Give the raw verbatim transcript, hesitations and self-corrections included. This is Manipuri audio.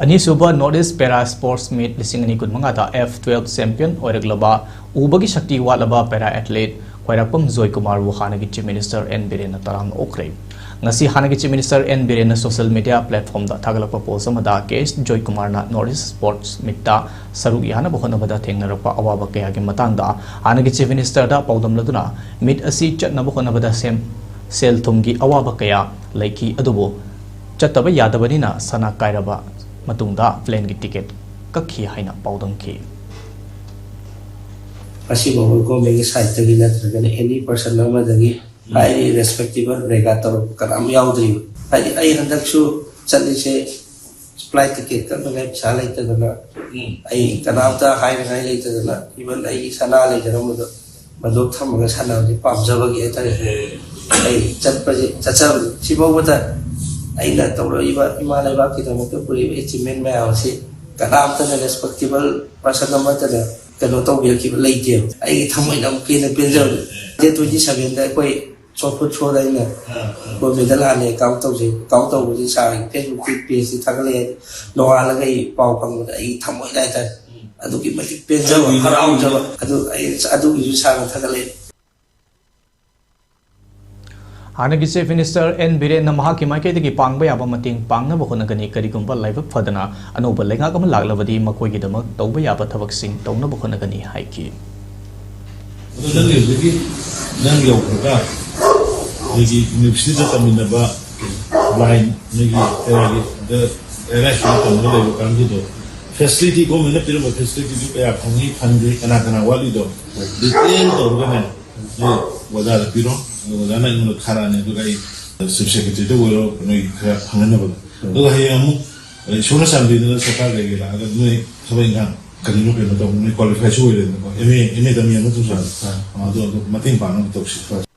ꯑꯅꯤꯁꯨꯕ North East Para Sports Meet ꯂꯤꯁꯤꯡ ꯑꯅꯤ ꯀꯨꯟꯃꯉꯥꯗ F twelve champion ꯑꯣꯏꯔꯛꯂꯕ ꯎꯕꯒꯤ ꯁꯛꯇꯤ ꯋꯥꯠꯂꯕ para athlete ꯈ꯭ꯋꯥꯏꯔꯥꯛꯄꯝ ꯖꯣꯏꯀꯨꯃꯥꯔꯕꯨ ꯍꯥꯟꯅꯒꯤ Chief Minister N ꯕꯤꯔꯦꯟꯅ ꯇꯔꯥꯝꯅ ꯑꯣꯛꯈ꯭ꯔꯦ꯫ ꯉꯁꯤ ꯍꯥꯟꯅꯒꯤ Chief Minister N ꯕꯤꯔꯦꯟꯅ social media platformꯗ ꯊꯥꯒꯠꯂꯛꯄ post ꯑꯃꯗ K S ꯖꯣꯏꯀꯨꯃꯥꯔꯅ North East Sports Meetꯇ ꯁꯔꯨꯛ ꯌꯥꯅꯕ ꯍꯣꯠꯅꯕꯗ ꯊꯦꯡꯅꯔꯛꯄ ꯑꯋꯥꯕ ꯀꯌꯥꯒꯤ ꯃꯇꯥꯡꯗ ꯍꯥꯟꯅꯒꯤ Chief Ministerꯗ ꯄꯥꯎꯗꯝꯂꯗꯨꯅ meet ꯑꯁꯤ ꯆꯠꯅꯕ ꯍꯣꯠꯅꯕꯗ ꯁꯦꯝ-, ꯁꯦꯜ ꯊꯨꯝꯒꯤ ꯑꯋꯥꯕ ꯀꯌꯥ ꯂꯩꯈꯤ, ꯑꯗꯨꯕꯨ ꯆꯠꯇꯕ ꯌꯥꯗꯕꯅꯤꯅ ꯁꯅꯥ ꯀꯥꯏꯔꯕ ꯃꯇꯨꯡꯗ planeꯒꯤ ticket ꯀꯛꯈꯤ ꯍꯥꯏꯅ ꯄꯥꯎꯗꯝꯈꯤ꯫ ꯑꯁꯤꯐꯥꯎꯕ governmentꯒꯤ sideꯇꯒꯤ ꯅꯠꯇ꯭ꯔꯒꯅ any person ꯑꯃꯗꯒꯤ highly respectable regard ꯇꯧꯔꯛꯄ ꯀꯅꯥꯝ ꯌꯥꯎꯗ꯭ꯔꯤꯕ꯫ ꯍꯥꯏꯗꯤ ꯑꯩ ꯍꯟꯗꯛꯁꯨ ꯆꯠꯂꯤꯁꯦ flight ticket ꯀꯛꯅꯉꯥꯏ ꯄꯩꯁꯥ ꯂꯩꯇꯗꯅ, ꯑꯩ ꯀꯅꯥꯝꯇ ꯍꯥꯏꯅꯉꯥꯏ ꯂꯩꯇꯗꯅ, even ꯑꯩꯒꯤ ꯁꯅꯥ ꯂꯩꯖꯔꯝꯕꯗꯣ ꯃꯗꯨ ꯊꯝꯃꯒ ꯁꯥꯟꯅꯕꯁꯦ ꯄꯥꯝꯖꯕꯒꯤ ꯍꯥꯏꯇꯥꯔꯦ꯫ ꯑꯩ ꯆꯠꯄꯁꯦ, ꯆꯠꯆꯕꯅꯤ꯫ ꯁꯤꯐꯥꯎꯕꯗ ꯑꯩꯅ ꯇꯧꯔꯛꯏꯕ ꯏꯃꯥ ꯂꯩꯕꯥꯛꯀꯤꯗꯃꯛꯇ ꯄꯨꯔꯛꯏꯕ achievement ꯃꯌꯥꯝ ꯑꯁꯤ ꯀꯅꯥꯝꯇꯅ, respectable person ꯑꯃꯠꯇꯅ ꯀꯩꯅꯣ ꯇꯧꯕꯤꯔꯛꯈꯤꯕ ꯂꯩꯇꯦꯕ꯫ ꯑꯩꯒꯤ ꯊꯃꯣꯏꯅ ꯑꯃꯨꯛꯀ ꯍꯦꯟꯅ ꯄꯦꯟꯖꯕꯅꯤ꯫ Date twenty sevenꯗ ꯑꯩꯈꯣꯏ ꯆꯣꯐꯨꯠ ꯁꯣꯗ ꯑꯩꯅ gold medal ꯍꯥꯟꯅ account ꯇꯧꯖꯩ꯫ Account ꯇꯧꯕꯁꯤ sirꯒꯤ Facebookꯀꯤ pageꯇ ꯊꯥꯒꯠꯂꯛꯑꯦ꯫ ꯅꯣꯡꯉꯥꯜꯂꯒ ꯑꯩ ꯄꯥꯎ ꯐꯪꯕꯗ ꯑꯩ ꯊꯃꯣꯏꯗ ꯍꯥꯏꯇꯥꯔꯦ ꯑꯗꯨꯛꯀꯤ ꯃꯇꯤꯛ ꯄꯦꯟꯖꯕ, ꯍꯔꯥꯎꯖꯕ꯫ ꯑꯗꯨ ꯑꯩ ꯑꯗꯨꯒꯤꯁꯨ sirꯅ ꯊꯥꯒꯠꯂꯛꯑꯦ꯫ ꯍꯥꯟꯅꯒꯤ Chief Minister N ꯕꯤꯔꯦꯟꯅ ꯃꯍꯥꯛꯀꯤ ꯃꯥꯏꯀꯩꯗꯒꯤ ꯄꯥꯡꯕ ꯌꯥꯕ ꯃꯇꯦꯡ ꯄꯥꯡꯅꯕ ꯍꯣꯠꯅꯒꯅꯤ, ꯀꯔꯤꯒꯨꯝꯕ ꯂꯥꯏꯕꯛ ꯐꯗꯅ ꯑꯅꯧꯕ ꯂꯩꯉꯥꯛ ꯑꯃ ꯂꯥꯛꯂꯕꯗꯤ ꯃꯈꯣꯏꯒꯤꯗꯃꯛ ꯇꯧꯕ ꯌꯥꯕ ꯊꯕꯛꯁꯤꯡ ꯇꯧꯅꯕ ꯍꯣꯠꯅꯒꯅꯤ ꯍꯥꯏꯈꯤ꯫ ꯑꯗꯣ ꯅꯪꯒꯤ ꯍꯧꯖꯤꯛꯀꯤ ꯅꯪ ꯌꯧꯈ꯭ꯔꯒ ꯑꯩꯈꯣꯏꯒꯤ universityꯗ ꯇꯝꯃꯤꯟꯅꯕ blind ꯅꯣꯏꯒꯤ ꯀꯌꯥꯒꯤ ꯑꯦꯔꯥꯏꯁꯇ ꯇꯝꯃꯒ ꯂꯩꯕ ꯀꯥꯡꯕꯨꯗꯣ facility, governmentꯅ ꯄꯤꯔꯝꯕ facilityꯗꯨ ꯀꯌꯥ ꯐꯪꯉꯤ, ꯐꯪꯗꯦ, ꯀꯅꯥ ꯀꯅꯥ ꯋꯥꯠꯂꯤꯗꯣ detail ꯇꯧꯔꯒꯅꯦ ꯅꯣꯏ ꯑꯣꯖꯥꯗ ꯄꯤꯔꯣ꯫ ꯑꯗꯨꯒ ꯑꯣꯖꯥꯅ ꯑꯩꯉꯣꯟꯗ ꯊꯥꯔꯛꯑꯅꯤ꯫ ꯑꯗꯨꯒ ꯑꯩ Chief Secretaryꯗ ꯑꯣꯏꯔꯣ, ꯅꯣꯏꯒꯤ ꯈꯔ ꯐꯪꯍꯟꯅꯕꯗꯣ꯫ ꯑꯗꯨꯒ ꯍꯌꯦꯡ ꯑꯃꯨꯛ ꯏꯁꯣꯔꯅ ꯆꯥꯟꯕꯤꯗꯨꯅ ꯁꯔꯀꯥꯔ ꯀꯩꯀꯩ ꯂꯥꯛꯑꯒ ꯅꯣꯏ ꯊꯕꯛ ꯏꯪꯈꯥꯡ ꯀꯔꯤꯅꯣ ꯀꯩꯅꯣ ꯇꯧꯕ, ꯅꯣꯏ qualifiedꯁꯨ ꯑꯣꯏꯔꯦꯗꯅꯀꯣ, M A, M A ꯇꯝꯃꯤ ꯑꯃ ꯇꯧꯁꯤ꯫ ꯑꯗꯨ, ꯑꯗꯨ ꯃꯇꯦꯡ ꯄꯥꯡꯅꯕ ꯇꯧꯁꯤ꯫